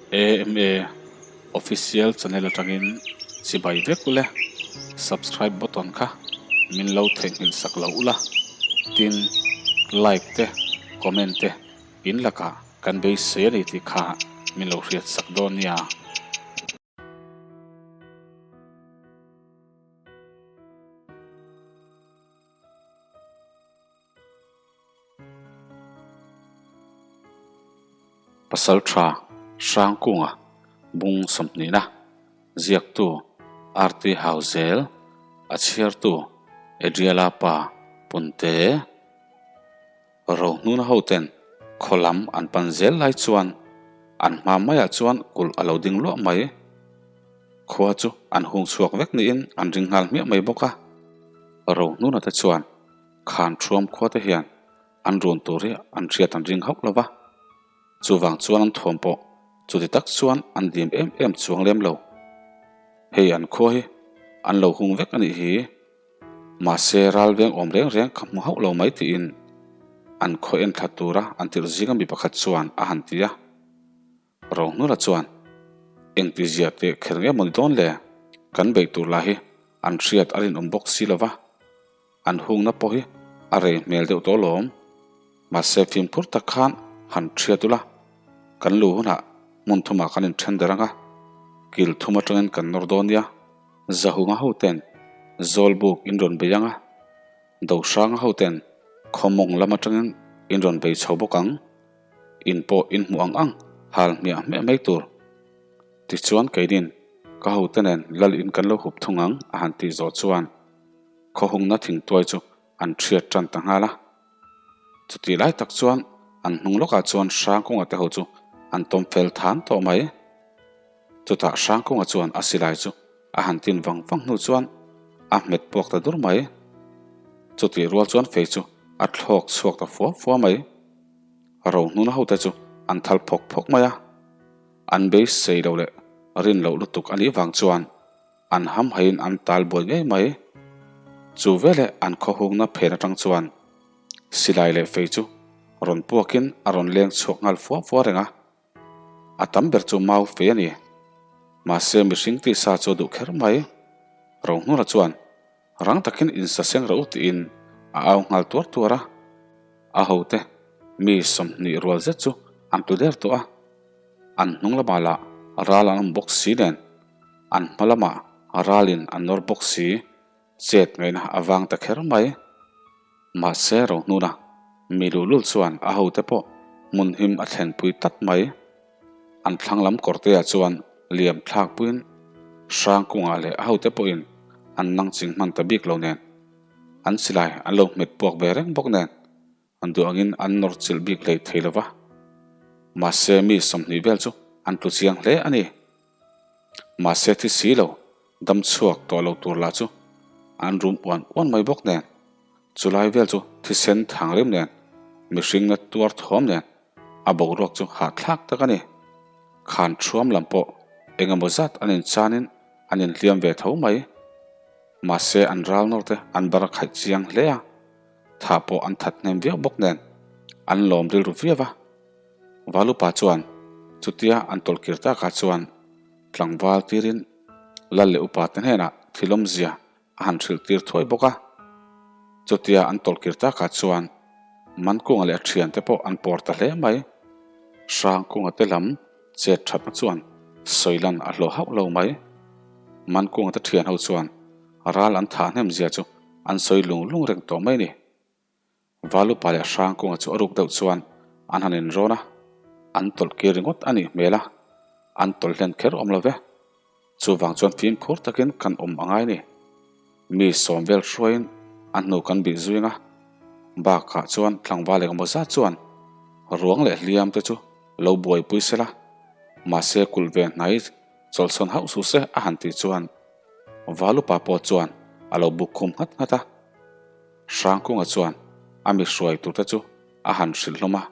AMA Official channel atangin chibai vek ule, subscribe button kha min lo theihnghilh sak lo ula, tin like te comment te in lakah kan beisei a ni tih kha min lo hriat sak dawn nia. Pasaltha Hrangkunga bung sawmhnihna ziaktu RT Hauzel, a chhiartu Adriala pa Punte Rohnuna hoten khaw lam an pan zel lai chuan an hma maiah chuan kulh a lo ding luah mai. Khua chu an hung chhuak vek niin an ring nghal hmiah mai bawk a. Rohnuna te chuan Khan thuam khua te hian an run tur hi an hriat an ring hauh lo va, chuvang chuan an thuam pawh chuti tak chuan an dim em em chuang lem lo. Hei an khua hi an lo hung vek a nih hi, mahse ral veng awm reng reng ka hmu hauh lo mai tiin an khaw en thla tura an tirh zinga mi pakhat chuan a han ti a. Rohnula chuan, Engti zia teh kher nge mawni dawn le? Kan beih tur lah hi an hriat a rinawm bawk si lo va, an hungna pawh hi a rei hmel deuh tawh alawm. Mahse fimkhur tak khan han hriat ula, kan lu hunah hmun thumah kan inthen der ang a, kil thum atangin kan nawr dawn nia. Zahunga hoten Zawlbuk in rawn bei ang a, Dohranga hoten Khawmawng lam atangin in rawn bei chho bawk ang. In pawh in hmuh ang ang hal hmiah hmiah mai tur. Tichuan keinin ka hote nen lal in kan lo hup thung ang a han tih zawh chuan khawhungna thingtuai chu an thiat tan ta nghal a. Chutih lai tak chuan an hnung lawkah chuan Hrangkunga te ho chu an tawm fel than tawh mai. Chutah Hrangkunga chuan a silai chu a han tin vang vang hnu chuan a hmet puak ta dur mai. Chutih rual chuan fei chu a thlawk chhuak ta fua fua mai. Rohnuna hote chu an thal phawk phawk mai a, an beisei lo leh rin loh lutuk a nih vang chuan an hamhaiin an tal buai ngei mai. Chu veleh an khawhungna phen atang chuan silai leh fei chu rawn puakin a rawn leng chhuak nghal fua fua reng a, a tam ber chu mau fei a ni. Mahse mihring tisa chu a duh kher mai. Rohnuna chuan Rang takin insaseng rawh u tiin a au nghal tuar tuar a, a hote mi 20 rual zet chu an tlu der tawh a, an hnung lamah lah ral an awm bawk si nen, an hma lamah ralin an nawr bawk si, chet ngaihna a vang ta kher mai. Mahse Rohnuna mi luhlul chuan a hote pawh hmun him a thlenpui tlat mai. An thlang lam kawrteah chuan liam thlak puiin Hrangkungah leh a hote pawhin an nang ching hman ta bik lo nen, an silai an lo hmet puak ve reng bawk nen, an duh angin an nawr chilh bik hlei thei lo va. Mahse mi 20 vel chu an tlu chiang hle a ni. Mahse thi si lo, dam chhuak tawh lo tur lah chu an rum uan uan mai bawk nen, chulai vel chu thisen thang rem nen, mihring na tuar thuam nen a boruak chu hahthlak tak a ni. Khan thuam lam pawh eng emaw zat an inchanin an inhliam ve tho mai. Mahse an ral nawr te an bar khaih chiang hle a, tha pawh an that hnem viau bawk nen an lawm rilru viau a. Valupa chuan chutia an tawlhkir takah chuan tlangval tirin lal leh upa te hnenah thil awmzia a han hrilh tir thuai bawk a. Chutia an tawlhkir takah chuan Mankunga leh a thiante pawh an pawr ta hle mai. Hrangkunga te lam chet thatna chuan sawilan a hlawh hauh lo mai. Mankunga te thian ho chuan ral an thah hnem zia chu an sawi lung lung reng tawh mai ni. Valupa leh Hrangkunga chu a ruk deuh chuan an han inrawn a, an tawlh kir ringawt a nih hmel a, an tawlh hlen kher awm lo ve. Chuvang chuan fimkhur takin kan awm a ngai ni. Mi sawm vel hruaiin a hnu kan bih zuing a, bakah chuan tlangval engemaw zat chuan ruang leh hliam te chu lo buaipui sela, mahse kulh ve hnai chawlhsawn hauh suh se a han tih chuan Valupa pawh chuan a lo buk khum nghat nghat a. Hrangkunga chuan a mi hruai turte chu a han hrilh hlawm a,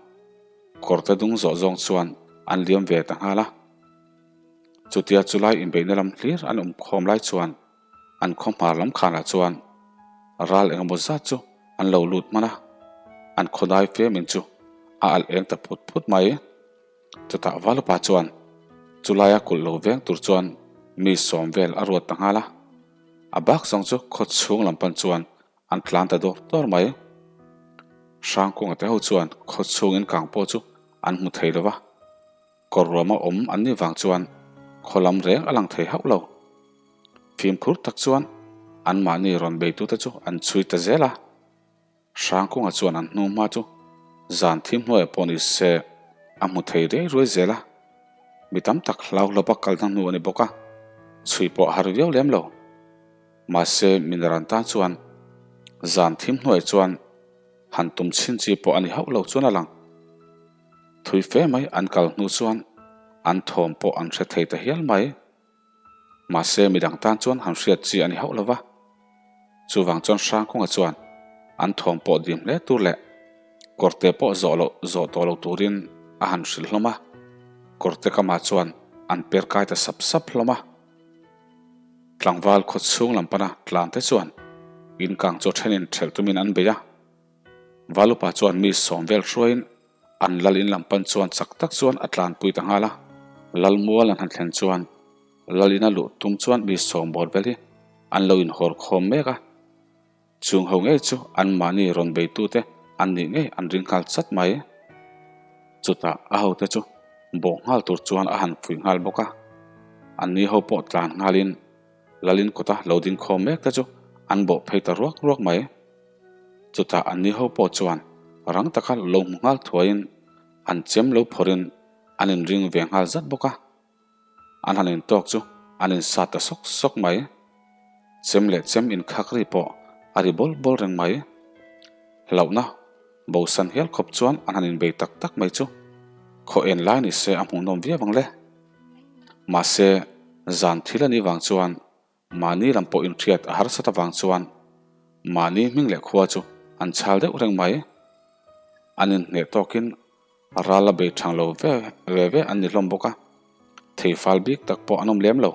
kawrte dung zawh zawng chuan an liam ve ta nghal a. Chutia chulai inbeihna lam hlir an awm khawm lai chuan an khaw hmar lam khanah chuan ral engemaw zat chu an lo lut hman a, an khawdai femin chu a alh eng ta phut phut mai. Chutah Valupa chuan. Chulaia kulh lo veng tur chuan mi sawm vel a ruat ta nghal a. A bak zawng chu khaw chhung lam pan chuan an tlan ta dawr dawr mai. Hrangkunga te ho chuan khaw chhung in kang pawh chu an hmu thei lo va. Kawr ruama awm an nih vang chuan khaw lam reng a lang thei hauh lo. Fimkhur tak chuan anmahni rawn beitute chu an chhui ta zel a. Hrangkunga chuan an hnu hma chu zan thim hnuaiah pawh ni se a hmu thei riai ruai zel a. Mi tam tak hlau hlawpa kalna hnu a ni bawk a, chhui pawh a har viau lem lo. Mahse Minaran tan chuan zan thim hnuaiah chuan han tum chhin chi pawh a ni hauh lo chuan a lang. Thui fe mai an kal hnu chuan an thawm pawh an hre thei ta hial mai. Mahse midang tan chuan han hriat chi a ni hauh lo va. Chuvang chuan Hrangkunga chuan an thawm pawh dim hle tur leh kawrte pawh zawh loh zawh tawh lo turin a han hrilh hlawm a. Kawrte kamah chuan an per kai ta sap sap hlawm a. Tlangval khaw chhung lam pana tlante chuan inkang chu thenin thelh tumin an bei a. Valupa chuan mi sawm vel hruaiin an lal in lam pan chuan chak tak chuan a tlanpui ta nghal a. Lal mual an han thlen chuan lal ina luh tum chuan mi sawm bawr vel hi an lo inhawr khawm mek a. Chung ho ngei chu anmahni rawn beitute an nih ngei an ring nghal chat mai. Chutah a hote chu bawh nghal tur chuan a han fuih nghal bawk a. Anni ho pawh tlan nghalin lal in kawta lo ding khawm mek te chu an bawh phei ta ruak ruak mai. Chutah anni ho pawh chuan rang taka lo hmu nghal thuaiin an chem lo phawrhin an inring ve nghal zat bawk a. An han intawk chu an insat ta sawk sawk mai. Chem leh chem inkhak ri pawh a ri bawl bawl reng mai. Hlauhna bosan hial khawp chuan an han inbei tak tak mai chu khaw en lai ni se a hmuhnawm viau ang le. Mahse zan thil a nih vang chuan Mahni lam pawh inhriat a harsat avang chuan mahni hming leh khua chu an chhal deuh reng mai. An inhneh tawkin ral a bei thang lo ve ve ve an ni hlawm bawk a, thei fal bik tak pawh an awm lem lo.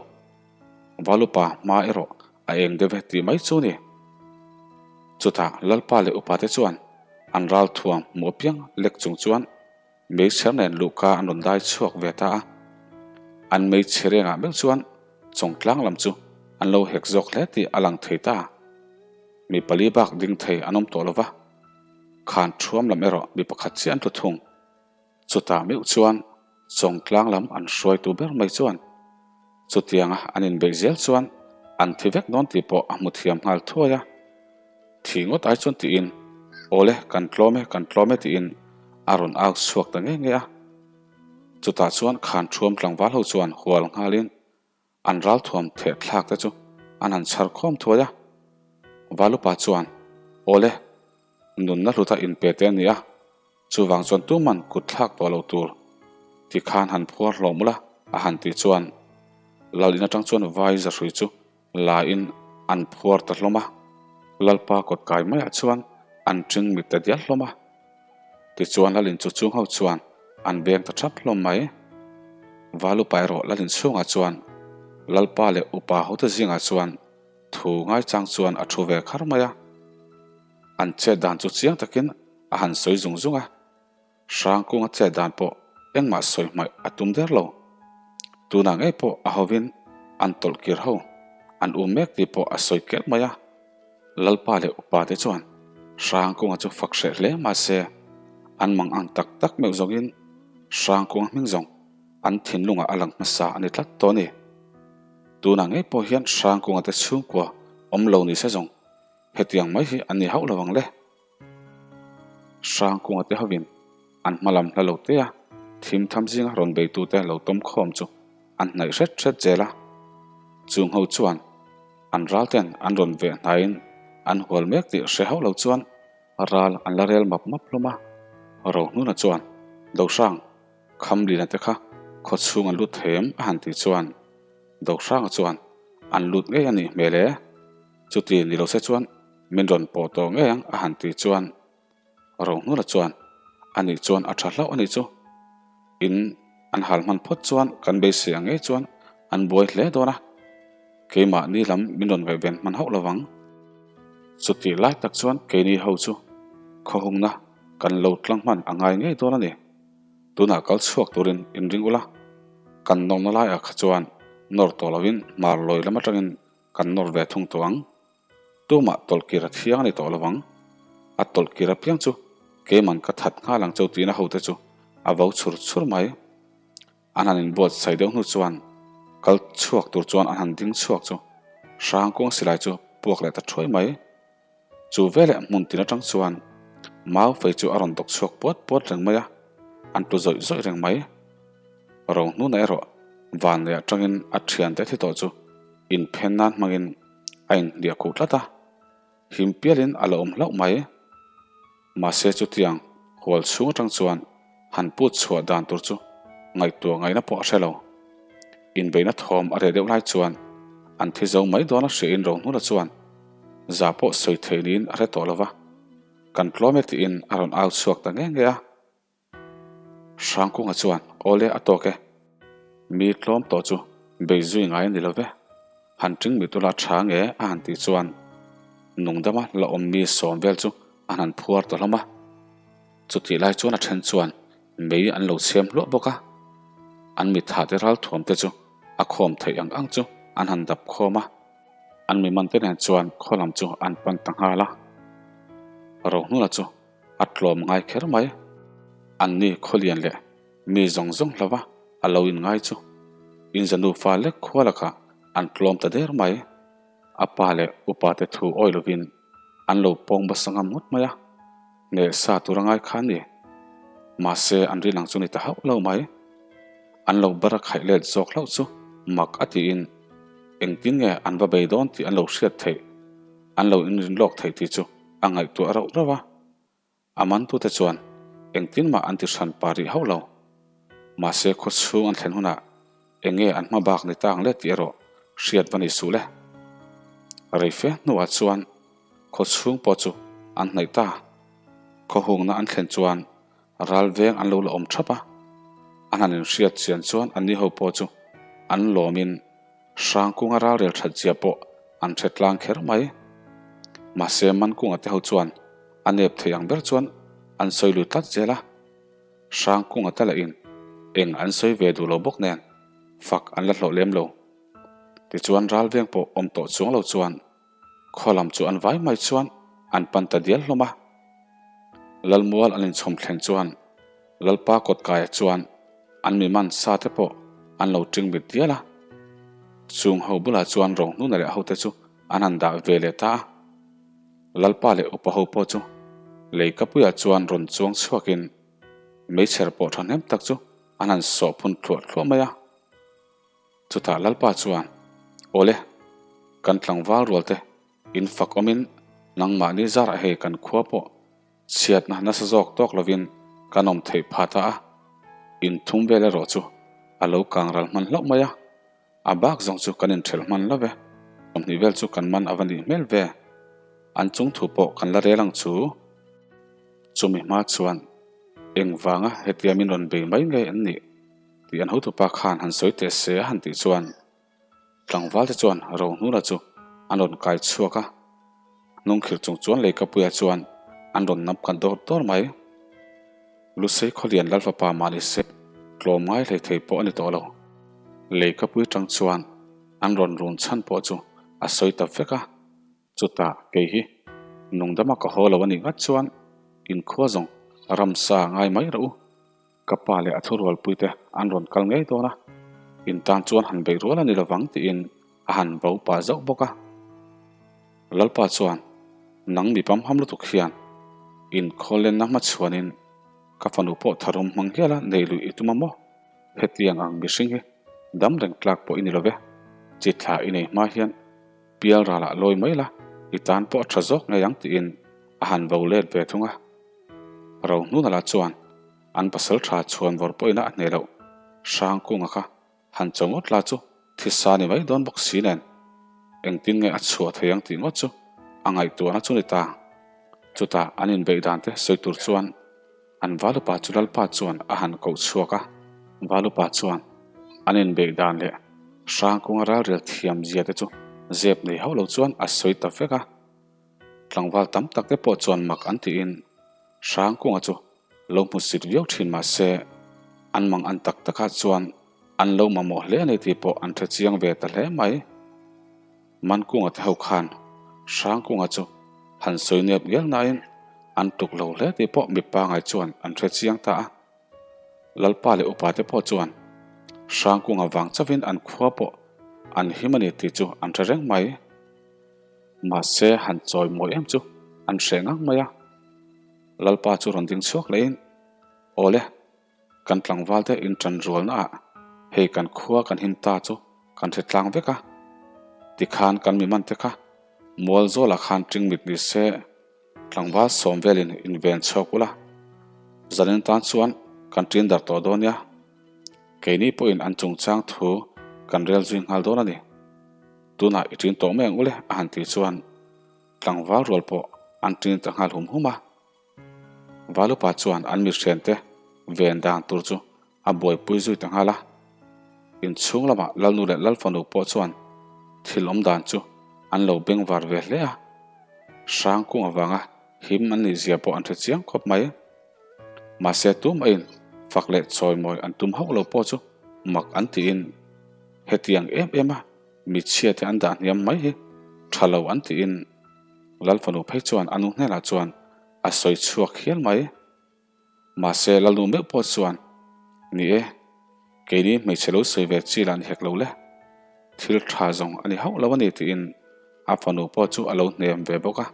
Valupa hma erawh a eng deuh e tih mai chu ni. Chutah Lalpa leh upate chuan an ral thuam hmuh apiang lek chung chuan Meichher nen luhka an rawn dai chhuak ve ta a, an meichhe rengah meuh chuan chawngtlang lam chu an lo hek zawk hle tih a lang thei ta. Mi pali bak ding thei an awm tawh lo va, khan thuam lam erawh mi pakhat chiah an tlu thung. Chutah meuh chuan chawngtlang lam an hruaitu ber mai chuan chutianga an inbeih zel chuan an thi vek dawn tih pawh a hmu thiam nghal thuai a. Thi ngawt ai chuan tiin, Awle, kan tlawm e, kan tlawm e tiin a rawn au chhuak ta ngei ngei a. Chutah chuan khan thuam tlangval ho chuan hual nghalin an ralthuam theh thlak te chu an han chhar khawm thuai a. Valupa chuan, Awle, nunna hluta inpe te a ni a, Chuvang chuan tuman kut thlak tawh lo tur ti khan han phuar hlawm ula a han tih chuan Lal in atang chuan vai zahrui chu la in an phuar ta hlawm a, Lalpa kawt kai maiah chuan an ṭing mit ta dial hlawm a. Tichuan Lal in chu chung ho chuan an veng ta ṭhap hlawm mai. Val upa erawh Lal in chhungah chuan Lalpa leh upa hote zingah chuan thu ngaichang chuan a thu ve khar mai a. An chet dan chu chiang takin a han sawi zung zung a, Hrangkunga chet dan pawh engmah sawi hmaih a tum der lo. Tunah ngei pawh a hovin an tawlh kir ho, an um mek tih pawh a sawi kelh mai a. Lalpa leh upa te chuan Hrangkunga chu fak hreh hle mahse an mang ang tak tak meuh zawngin Hrangkunga hming zawng an thinlungah a lang hmasa a ni tlat tawh a ni. Tunah ngei pawh hian Hrangkunga te chhungkua awm lo ni se zawng hetiang mai hi an ni hauh lo ang le. Hrangkunga te hovin an hma lam hla lo te a, thim tham zinga rawn beitute lo tawm khawm chu an hnaih hret hret zel a. Chung ho chuan an ral ten an rawn veh hnaiin an hual mek tih hre hauh lo chuan ral an la rel map map hlawm a. Rohnuna chuan, Dohrang, Khamlina te kha khaw chhung an lut thei em? a han tih chuan Dohranga chuan, An lut ngei a nih hmel e. Chuti ni lo se chuan Min rawn pawh tawh ngei ang a han tih chuan Rohnula chuan a nih chuan a tha hlauh a nih chu. In an hal hman phawt chuan kan beisei ang ngei chuan an buai hle dawn a, keimah ni lam min rawn ngaihven hman hauh lovang. Chutih lai tak chuan keini ho chu khawhungna kan lo tlang hman a ngai ngei dawn a ni. Tunah kal chhuak turin inring ula. Kan nawrna laiah kha chuan nawr tawh lovin hmar lawi lam atangin kan nawr ve thung tawh ang. Tumah tawlhkir a thiang a ni tawh lovang. A tawlhkir apiang chu keiman ka that nghal ang cheu tiin a hote chu a vo chhur chhur mai. An han inbuatsaih deuh hnu chuan kal chhuak tur chuan an han ding chhuak chu Hrangkung silai chu puak leh ta thuai mai. Chu veleh hmun tin atang chuan mau fei chu a rawn dawk chhuak puat puat reng mai a, an tlu zawih zawih reng mai. Ro hnuna erawh van leh atangin a thiante thi tawh chu inphen nan hmangin a inhliah khuh tlat a, him pialin a la awm hlauh mai. Mahse chutiang hual chhung atang chuan han put chhuah dan tur chu ngaihtuah ngaihna pawh a hre lo. Inbeihna thawm a reh deuh lai chuan an thi zo mai dawn a hriain Rohnula chuan za pawh sawi thei niin a hre tawh lo va, Kan tlawm e tiin a rawn au chhuak ta nge nge a. Hrangkunga chuan, Awle a tawk e, mi tlawm tawh chu bei zui ngai a ni lo ve, han ṭing mit ula ṭha nge a han tih chuan nungdama la awm mi sawm vel chu an han phuar ta hlawm a. Chutih lai chuan a ṭhen chuan mei an lo chhem hluah bawk a, an mithate ralthuam te chu a khawm theih ang ang chu an han dap khawm a. An mi man te nen chuan khaw lam chu an pan ta nghal a, Rohnuna chu a tlawm ngai kher mai. An ni khawlian leh mi zawng zawng hlauh a a lo in ngai chu inza nufa lek khua lakah an tlawm ta der mai. A pa leh upa te thu awi lovin an lo pawng basa ngam ngawt mai a, hneh sa tur a ngai kha a ni. Mahse an rin ang chu ni ta hauh lo mai. An lo bar a khaih let zawk hlauh chu mak a tiin engtin nge an va bei dawn tih an lo hriat theih, an lo inrin lawk theih tih chu a ngaihtuah rauh rauh a. A mantute chuan engtin mah an ti hran pa rih hauh lo. Mahse khaw chhung an thlen hunah eng nge an hma bak ni ta ang le tih erawh hriat va ni suh le. Reife hnuah chuan khaw chhung pawh chu an hnaih ta. Khaw hungna an thlen chuan ral veng an lo la awm thap a. An han inhriat chian chuan anni ho pawh chu an lawmin Hrangkunga ralrel that zia pawh an hre tlang kher mai. Mahse Mankunga te ho chuan a nep thei ang ber chuan an sawi lui tlat zel a. Hrangkunga te lahin eng an sawi ve duh lo bawk nen fak an la hlawh lem lo. Tichuan ralveng pawh awm tawh chuang lo chuan Khaw lam chu an vai mai chuan an pan ta dial hlawm a. Lalmual an inchhawm thlen chuan Lalpa kawtkaia chuan an mi man sa te pawh an lo ṭing mit dial a. Chung ho bulah chuan Rohnuna leh hote chu an han dah ve leh ta a. Lalpa leh upa ho pawh chu leikapuiah chuan rawn chuang chhuakin meichher pawh ṭhahnem tak chu an han sawh phun thluah thluah mai a. Chutah Lalpa chuan, Awle, kan tlangval rualte in fak awmin nangmahni zarah hei kan khua pawh chhiatna nasa zawk tawk lovin kan awm theih phah ta a, in thum vel erawh chu a lo kang ral hman hlauh mai a, a bak zawng chu kan inthelh hman lo ve, sawmhnih vel chu kan man a va nih hmel ve, an chung thu pawh kan la rel ang chu. Chumi hma chuan engvanga hetia min rawn bei mai nge an nih? Tih an hotupa khan han sawi teh se a han tih chuan tlangval te chuan Rohnuna chu an rawn kai chhuak a, hnungkhirh chung chuan Leikapuia chuan an rawn nam khat dawr dawr mai. Lusei khawlian Lalfapa mahni se tlawm ngai hlei thei pawh a ni tawh lo. Leikapui tang chuan an rawn run chhan pawh chu a sawi ta vek a. Chutah kei hi nungdama ka haw lo a nih ngat chuan inkhua zawng ramsa ngai mai rawh u. Ka pa leh a thurualpuite an rawn kal ngei dawn a, in tan chuan han beih rual a ni lovang tiin a han bo pah zauh bawk a. Lalpa chuan, Nang mi pamham lutuk hian inkhawlenna hmachhuanin ka fanu pawh tharum hmang hiala nei luih i tum a maw? Hetiang ang mihring hi dam reng tlak pawh i ni lo ve, chi thla i nei hma hian pial ralah lawi mai la, i tan pawh a tha zawk ngei ang tiin a han bo let ve thung a. Rohnuna lah chuan an pasal tha chhuan vawr pawhin a hneh loh Hrangkunga kha han cho ngawt la chu thisa ni mai dawn bawk si nen engtin nge a chhuah thei ang tih ngawt chu a ngaihtuahna chu ni ta. Chutah an inbeih dan te sawi tur chuan an Valupa chu Lalpa chuan a han koh chhuak a, Valupa chuan an inbeih dan leh Hrangkunga ralrel thiam zia te chu zep nei hauh lo chuan a sawi ta vek a. Tlangval tam tak te pawh chuan mak an tiin Hrangkunga chu lo hmu sit viau thin mahse an mang an tak takah chuan an lo mamawh hle a ni tih pawh an hre chiang ve ta hle mai. Mankunga te ho khan Hrangkunga chu han sawi nep ngial nain an tuk lo hle tih pawh mipa ngai chuan an hre chiang ta a. Lalpa leh upa te pawh chuan Hrangkunga vang chauhin an khua pawh an him a ni tih chu an hre reng mai. Mahse han chawi mawi em chu an hreh ngang mai a. Lalpa chu rawn ding chhuak lehin, Awle, kan tlangval te in ṭan rualna ah hei kan khua kan him ta chu kan hre tlang vek a, tikhan kan mi man te kha mual zawlah khan ṭing mit ni se tlangval sawm velin in ven chhuak ula, zanin tan chuan kan ṭin dar tawh dawn nia, keini pawhin an chungchang thu kan rel zui nghal dawn a ni, tunah i ṭin tawh mai ang ule a han tih chuan tlangval rual pawh an ṭin ta nghal hum hum a. Valupa chuan an mihriante ven dan tur chu a buaipui zui ta nghal a. Inchhung lamah Lalnu leh Lalfanu pawh chuan thil awm dan chu an lo bengvar ve hle a. Hrangkung avanga him an nih zia pawh an hre chiang khawp mai. Mahse tumahin fak leh chawimawi an tum hauh lo pawh chu mak an tiin hetiang em em a michhiate an dah hniam mai hi tha lo an tiin Lalfanu phei chuan a nu hnenah chuan a sawi chhuak hial mai. Mahse Lalnu meuh pawh chuan, Ni e, keini hmeichhe lo sawi ve chi lah ni hek lo le. Thil tha zawng a ni hauh lo a ni tiin a fanu pawh chu a lo hnem ve bawk a.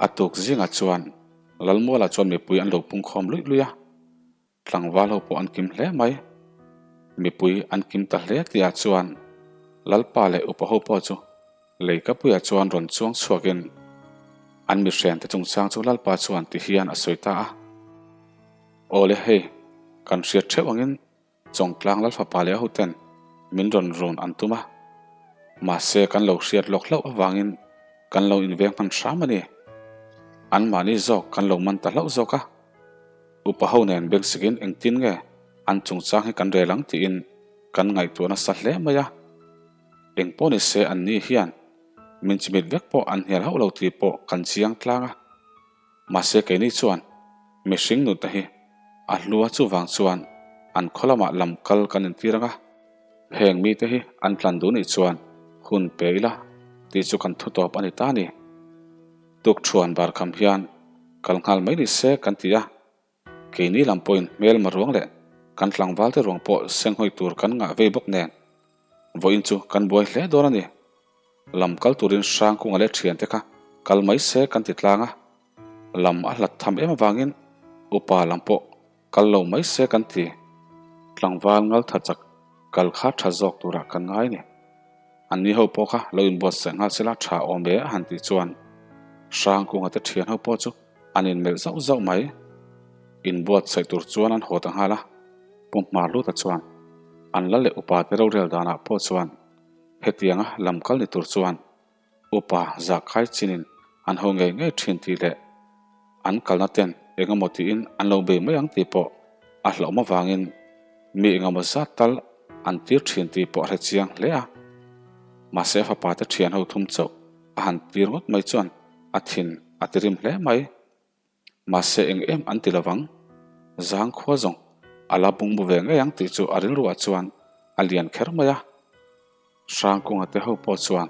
A tuk zingah chuan Lalmualah chuan mipui an lo pungkhawm luih luih a. Tlangval ho pawh an kim hle mai. Mipui an kim ta hle tihah chuan Lalpa leh upa ho pawh chu Leikapuiah chuan rawn chuang chhuakin an mihrente chungchang chu Lalpa chuan ti hian a sawi ta a. Aw le hei, kan hriat theuh angin Chawngtlang Lalfapa leh a hoten min rawn run an tum a. Mahse kan lo hriat lawk hlauh avangin kan lo inveng hman hram a ni. Anmahni zawk kan lo man ta hlauh zawk a. Upa ho nen bengsikin engtin nge an chungchang hi kan rel ang tiin kan ngaihtuah nasa hle mai a. Eng pawh ni se an ni hian min chimit vek pawh an hnial hauh lo tih pawh kan chiang tlang a. Mahse keini chuan mihring nunna hi a hlua chuvang chuan an khaw lamah lam kal kan intir ang a. Heng mite hi an tlan duh nih chuan hun pe ila tih chu kan thu tawp a ni ta a ni. Tukṭhuan barkham hian kal nghal mai ni se kan ti a, keini lam pawhin hmelma ruang leh kan tlangvalte ruang pawh senghawi tur kan ngah vei bawk nen vawiin chu kan buai hle dawn a ni. Lam kal turin Hrangkunga leh thiante kha kal mai se kan ti tlang a, lam a hlat tham em avangin upa lam pawh kal lo mai se kan ti. Tlangval ngaltha chak kal kha tha zawk turah kan ngai a ni. An ni ho pawh kha lo inbuatsaih nghal sela tha awm ve a han tih chuan Hrangkunga te thian ho pawh chu an inmelh zauh zauh mai. Inbuatsaih tur chuan an haw ta nghal a, Pu Hmarluta chuan an la leh upa te rorel danah pawh chuan hetianga lam kal ni tur chuan Upa zahkai chinin an ho ngei ngei thin tih leh an kalna ten eng emaw tiin an lo bei mai ang tih pawh a hlauhawm avangin mi eng emaw zat tal an tir thin tih pawh a hre chiang hle a. Mahse a fapa te thian ho thum chauh a han tir ngawt mai chuan a thin a ti rim hle mai. Mahse eng em an ti lovang, zang khua zawng a la bungbu ve ngei ang tih chu a rilruah chuan a lian kher mai a. Hrangkunga te ho pawh chuan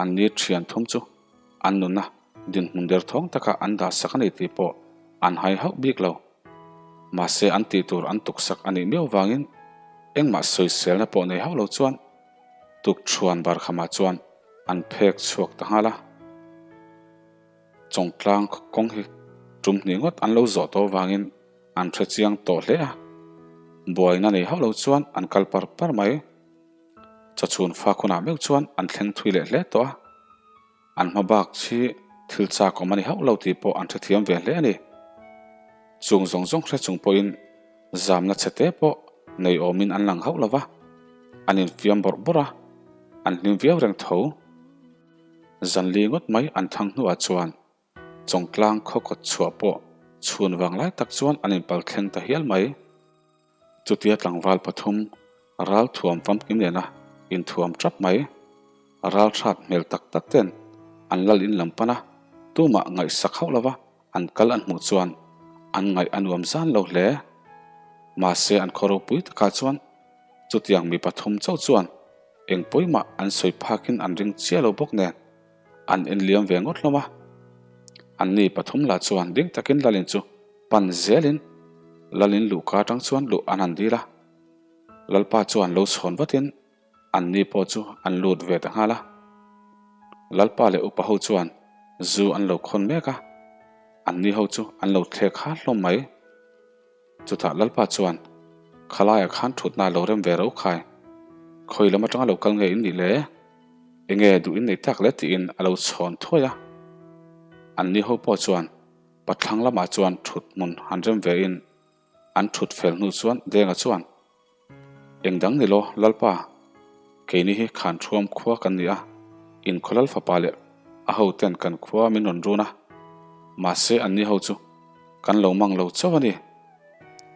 an ni thian thum chu an nuna dinhmun derthawng taka an dah sak a ni tih pawh an hai hauh bik lo. Mahse an tih tur an tuksak a nih miau vangin engmah sawiselna pawh nei hauh lo chuan tukṭhuan barkhamah chuan an phek chhuak ta nghal a. Chawngtlang kawng hi tum hnih ngawt an lo zawh tawh avangin an hre chiang tawh hle a, buaina nei hauh lo chuan an kal par par mai. Chawchhun fak hunah meuh chuan an thleng thui leh hle tawh a, an hma bak hi thil chak awm a ni hauh lo tih pawh an hrethiam ve hle a ni. Chung zawng zawng hre chung pawhin zamna chhe te pawh nei awmin an lang hauh lo va, an infiam bawrh bawrh a, an hlim viau reng tho. Zanli ngawt mai an thang hnuah chuan Chawngtlang khaw kawt chhuah pawh chhun vang lai tak chuan an inpal thleng ta hial mai. Chutia tlangval pathum ral thuam famkim nena inthuam tap mai, ral hrat hmel tak tak ten an lal in lam pan a, tumah ngaihsak hauh lova an kal an hmuh chuan an ngaih a nuam zan lo hle. Mahse an khaw ropui takah chuan chutiang mi pathum chauh chuan eng pawimah an sawi phakin an ring chiah lo bawk nen an enliam ve ngawt hlawm a. Anni pathum lah chuan ding takin Lalin chu pan zelin Lalin luhka atang chuan luh an han dil a. Lalpa chuan lo chhawn vatin Anni pawh chu an lut ve ta nghal a. Lalpa leh upa ho chuan zu an lo khawn mek a, anni ho chu an lo thlek har hlawm mai. Chutah Lalpa chuan, Khalaiah khan thutna lo rem ve ro khai. Khawi lam atanga lo kal nge in nih le? Enge duh in nei tak le tiin a lo chhawn thuai a. Anni ho pawh chuan pathlang lamah chuan thut hmun han rem ve in an thut fel hnu chuan Denga chuan, Eng dang ni law, Lalpa, keini hi khan thuam khua kan ni a, in khaw Lal fapa leh a hoten kan khua min rawn run a, mahse anni ho chu kan lo mang lo chauh a ni.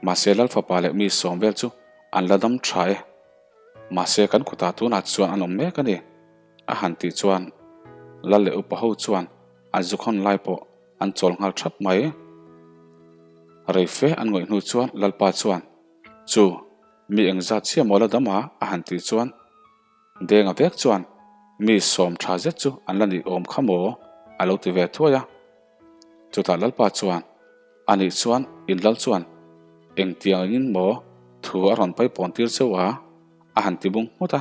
Mahse Lal fapa leh mi sawm vel chu an la dam tha e, mahse kan kutah tunah chuan an awm mek a ni, a han tih chuan Lal leh upa ho chuan an zukhawn lai pawh an chawl nghal thap mai. Reife an ngawih hnu chuan Lalpa chuan, Chu, mi engzat chiah maw la dam a? a han tih chuan Denga vek chuan, Mi sawm tha zet chu an la nih awm kha maw? a lo ti ve thuai a. Chutah Lalpa chuan, A nih chuan in lal chuan engtiang engin maw thu a rawn paipawn tir cheu a? a han ti bung nghut a.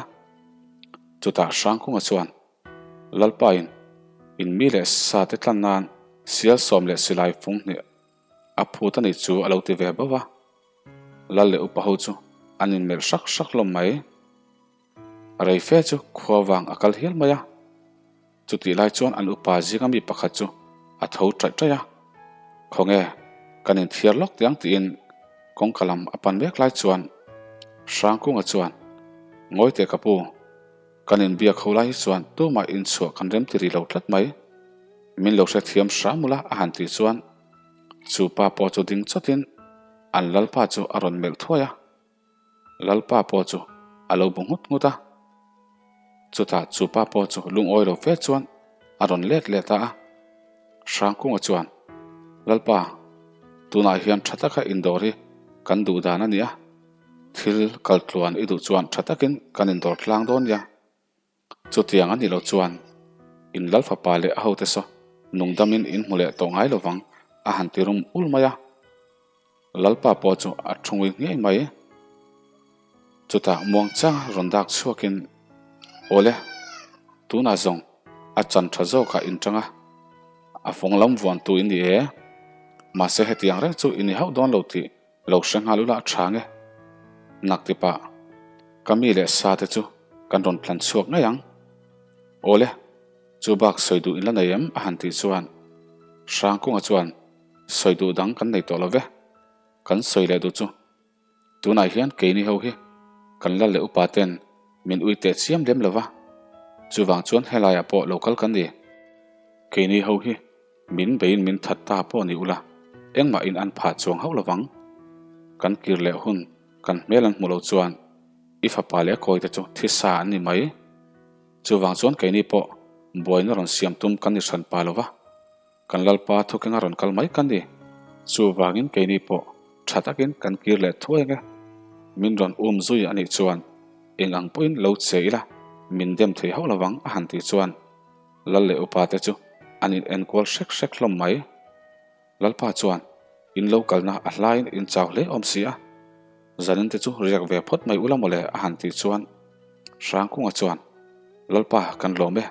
Chutah Hrangkunga chuan, Lalpain in mi leh sa te tlan nan sial sawm leh silai fung hnih a phut a nih chu a lo ti ve bauh a. Lal leh upa ho chu an inmelh hrak hrak hlawm mai. Rei fe chu khua vang a kal hial mai a. Chutih lai chuan an upa zinga mi pakhat chu a tho ṭaih ṭaih a. Khawnge, kan inthiar lawk teh ang tiin kawngka lam a pan mek lai chuan Hrangkunga chuan, Ngawi teh ka pu, Kan inbiak ho lai hi chuan tumah inchhuah kan rem ti rih lo tlat mai. Min lo hrethiam hram ula a han tih chuan chu pa pawh chu ding chawtin an lalpa chu a rawn melh thuai a. Lalpa pawh chu a lo bu nghut nghut a. Chutah chu pa pawh chu lungawi lo fe chuan a rawn let leh ta a. Hrangkunga chuan, Lalpa, tunah hian tha taka indawr hi kan duh dan a ni a. Thil kal tluan i duh chuan tha takin kan indawr tlang dawn nia. Chutiang a nih loh chuan in lal fapa leh a hote saw nungdamin in hmu leh tawh ngai lovang a han ti rum ul mai a. Lalpa pawh chu a thungui ngei mai. Chutah muangchanga rawn dak chhuakin, Awle, tunah zawng a chan tha zawkah in tang a, a fawng lam vuantu i ni e. Mahse hetiang reng chu i ni hauh dawn lo tih Lo hre nghal ula a tha nge? Nak ti pah, ka mi leh sa te chu kan rawn tlan chhuak ngei ang. Awle, chu bak sawi duh in la nei em? a han tih chuan Hrangkunga chuan sawi duh dang kan nei tawh lo ve, kan sawi leh duh chu tunah hian keini ho hi kan lal leh upa ten min ui teh chiam lem lo va, chuvang chuan helaiah pawh lo kal kan ni. Keini ho hi Min beiin min that ta pawh ni ula, engmah in an phah chuang hauh lovang. Kan kir leh hun kan hmel an hmuh loh chuan i fapa leh kawi te chu thisa an ni mai. Chuvang chuan keini pawh buaina rawn siam tum kan ni hran pa lova, kan Lalpa thukenga rawn kal mai kan ni. Chuvangin keini pawh tha takin kan kir leh thuai ange. Min rawn um zui a nih chuan eng ang pawhin lo che ila min dem thei hauh lovang a han tih chuan Lal leh upa te chu an in enkual hrek hrek hlawm mai. Lalpa chuan in lo kalna a hlaiin in chau hle awm si a, zanin te chu riak ve phawt mai ula mawle a han tih chuan Hrangkunga chuan Lalpa kan lawm e,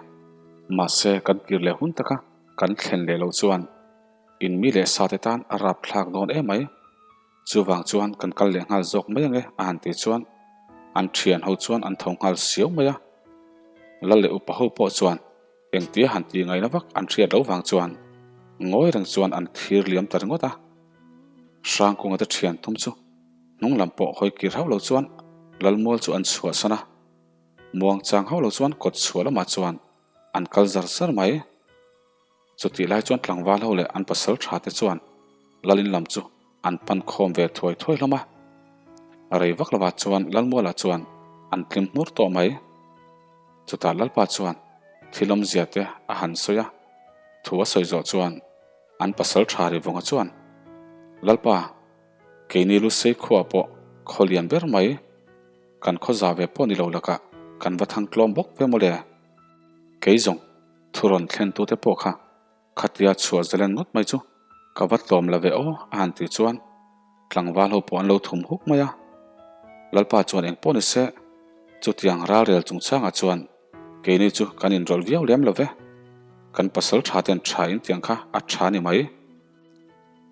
mahse kan kir leh hun taka kan thlen leh loh chuan in mi leh sa te tan a rapthlak dawn emai. Chuvang chuan kan kal leh nghal zawk mai ange a han tih chuan an thian ho chuan an tho nghal siau mai a. Lal leh upa ho pawh chuan engtia han tih ngaihna vak an hriat loh vang chuan ngawi reng chuan an thlir liam ta ringawt a. Hrangkunga te thian thum chu hnung lam pawh hawi kir hauh lo chuan Lalmual chu an chhuahsan a. Muangchang hauh lo chuan kawt chhuah lamah chuan an kal zar zar mai. Chutih lai chuan tlangval ho leh an pasal tha te chuan Lalin lam chu an pan khawm ve thuai thuai hlawm a. Rei vak lovah chuan Lalmuala chuan an tlim hmur tawh mai. Chutah Lalpa chuan thil awmzia te a han sawi a, thu a sawi zawh chuan an pasal tha Rivunga chuan, Lalpa, keini Lusei khuaah pawh. Khaw lian ber mai, kan khaw za ve pawh ni lo lakah kan va thang tlawm bawk ve mawle. Kei zawng thu rawn thlen tute pawh kha khatia chhuah zalen ngawt mai chu ka va tlawm la ve aw a han tih chuan tlangval ho pawh an lo thum huk mai a. Lalpa chuan eng pawh ni se, chutiang ralrel chungchangah chuan keini chu kan inrawlh viau lem lo ve. Kan pasal tha ten tha in tiang kha a tha ni mai.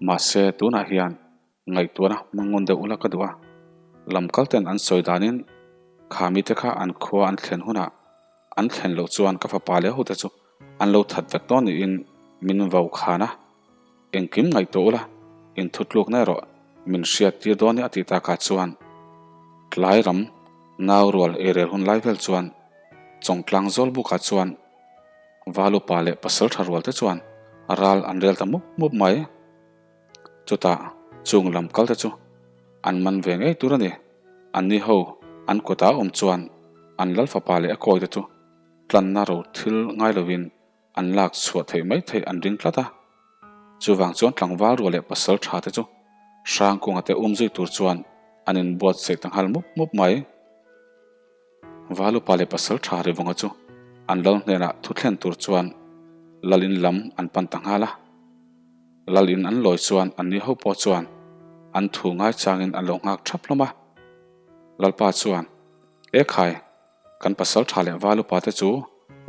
Mahse tunah hian Ngaihtuahna hmang ngawn deuh ula ka duh a, lamkal ten an sawi danin kha mite kha an khua an thlen hunah an thlen loh chuan ka fapa leh hote chu an lo that vek dawn niin min vau khan a, engkim ngaihtuah ula inthutlukna erawh min hriat tir dawn nia a tih takah chuan tlai ram nau rual eirel hun lai vel chuan Chawngtlang zawl bukah chuan Valupa leh Pasaltha rual te chuan ral an rel ta mup mup mai. Chutah chung lam kal te chu an man ve ngei tur a ni. Anni ho an kutah awm chuan an lal fapa leh a kawi te chu tlanna ro thil ngai lovin an lak chhuah theih mai theih an ring tlat a. Chuvang chuan tlangval ruah leh pasal tha te chu Hrangkunga te um zui tur chuan an inbuatsaih ta nghal mup mup mai. Valupa leh pasal tha Rivawnga chu an lal hnenah thu thlen tur chuan lal in lam an pan ta nghal a. Lal in an lawi chuan anni ho pawh chuan an thu ngaichangin an lo nghak thap hlawm a. Lalpa chuan, E khai, kan pasal tha leh Valupa te chu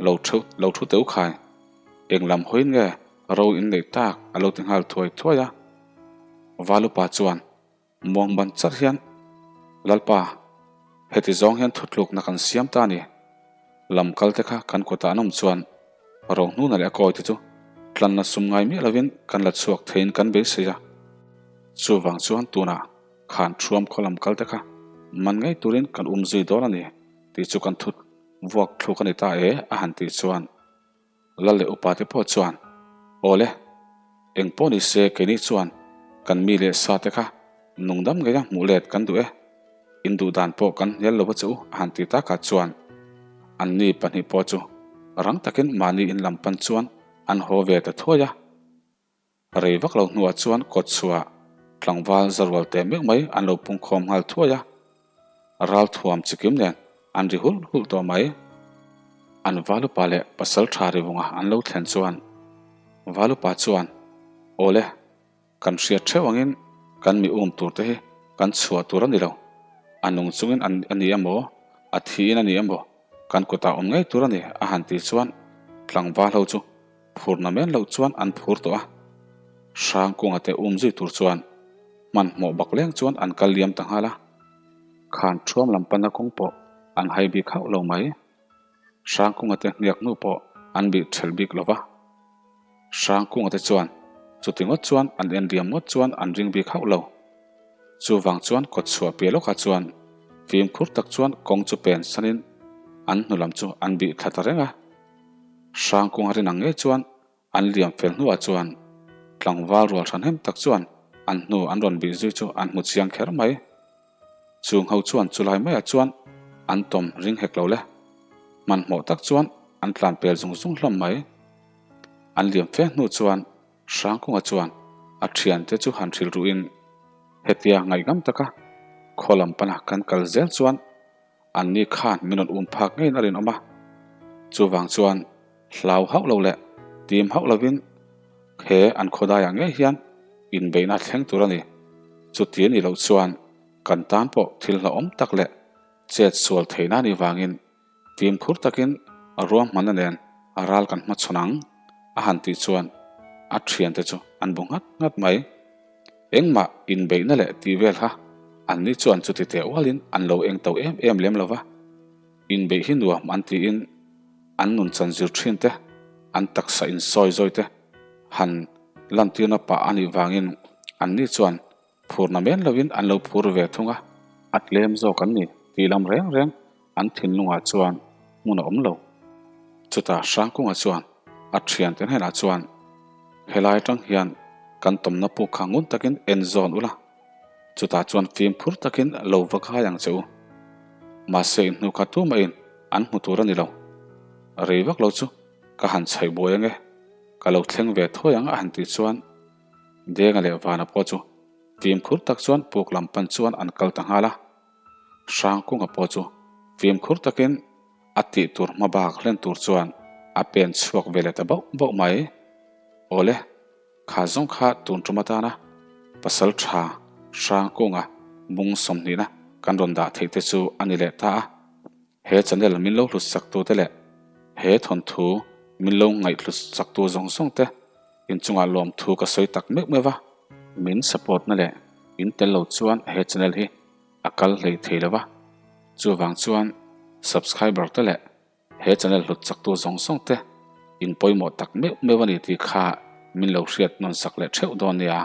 lo theuh lo thu teu khai, eng lam hawiin nge ro in neih tak a lo ti nghal thuai thuai a. Valupa chuan, Muang ban char hian, Lalpa, heti zawng hian thutlukna kan siam ta a ni. Lam kal te kha kan kutah an awm chuan rohnuna leh a kawi te chu tlanna sum ngai miah lovin kan la chhuak theiin kan beisei a. Chuvang chuan tunah khan thuam khaw lam kal te kha man ngei turin kan um zui dawn a ni tih chu kan thut vuak thluk a ni ta e a han tih chuan Lal leh upa te pawh chuan, Awle, eng pawh ni se keini chuan kan mi leh sa te kha nungdam ngeia hmuh let kan duh e, in duh dan pawh kan hnial lo a che u a han ti takah chuan anni pahnih pawh chu rang takin mahni in lam pan chuan an haw ve ta thuai a. Rei vak lo hnuah chuan kawtchhuah tlangval zarual teh meuh mai an lo pungkhawm nghal thuai a, ralthuam chikim nen an ri hulh hulh tawh mai. An Valupa leh pasal tha rivunga an lo thlen chuan Valupa chuan, Awle, kan hriat theuh angin kan mi um tur te hi kan chhuah tur a ni lo, a nung chungin a ni emaw, a thiin a ni emaw, kan kutah awm ngei tur a ni a han tih chuan tlangval ho chu Phurna men loh chuan an phur tawh a, Hrangkunga te um zui tur chuan hmanhmawh bak leng chuan an kal liam ta nghal a, khan thuam lam pana kawng pawh an hai bik hauh lo mai. Hrangkunga te hniak hnu pawh an bih thelh bik lo va, Hrangkunga te chuan chuti ngawt chuan an en liam ngawt chuan an ring bik hauh lo. Chuvang chuan kawtchhuah piah lawkah chuan fimkhur tak chuan kawng chu pen sanin an hnu lam chu an bih thla ta reng a. Hrangkung a rin ang ngei chuan an liam fel hnuah chuan tlangval rual hranhem tak chuan an hnu an rawn bih zui chu an hmu chiang kher mai. Chung ho chuan chulai maiah chuan an tawm ring hek lo le. Hmanhmawh tak chuan an tlan pel zung zung hlawm mai. An liam fe hnu chuan Hrangkunga chuan a thiante chu han hrilh ruhin hetia ngaihngam taka khaw lam pana kan kal zel chuan Anni khan min rawn um phak ngeiin a rinawm a, chuvang chuan hlau hauh lo leh tim hauh lovin he an khawdaiah ngei hian inbeihna thleng tur a ni. Chuti a nih loh chuan kan tan pawh thil hlauhawm tak leh chet sual theihna a nih vangin fimkhur takin ruahmanna nen a ral kan hmachhawn ang a han tih chuan a thiante chu an bu nghat nghat mai. Engmah inbeihna leh tih vel kha anni chuan chuti teh ualin an lo eng to em em lem lo va, inbeih hi nuam an tiin an nun chan zir thin te, an taksa insawi zawi te han lantirna pah a nih vangin anni chuan phurna men lovin an lo phur ve thung a. A tlem zawk an ni tih lam reng reng an thinlungah chuan hmun a awm lo. Chutah Hrangkunga chuan a thiante hnenah chuan, Helai atang hian kan tawmna puk kha ngun takin en zawn ula, chutah chuan fimkhur takin lo va kai ang che u. Mahse inhnu kha tumahin an hmu tur a ni lo. Rei vak lo chu ka han chhaih buai ange, ka lo thleng ve thawi ang a han tih chuan Denga leh Vana pawh chu. Fimkhur tak chuan puk lam pan chuan an kal ta nghal a. Hrangkunga pawh chu fimkhur takin a tih tur hma bak hlen tur chuan a pen chhuak ve leh ta bauh bauh mai. Awle, kha zawng kha tun tum atana pasal tha Hrangkunga bung sawmhnihna kan rawn dah theih te chu a ni leh ta a. He channel min lo hlut sak tu te leh he thawnthu min lo ngaihhlut sak tu zawng zawng te inchungah lawmthu ka sawi tak meuh meuh va. Min support na leh in tel lo chuan he channel hi a kal hlei thei lo va, chuvang chuan subscriber te leh he channel hlut chak tu zawng zawng te in pawimawh tak meuh meuh a ni tih kha min lo hriat nawn sak leh theuh dawn nia.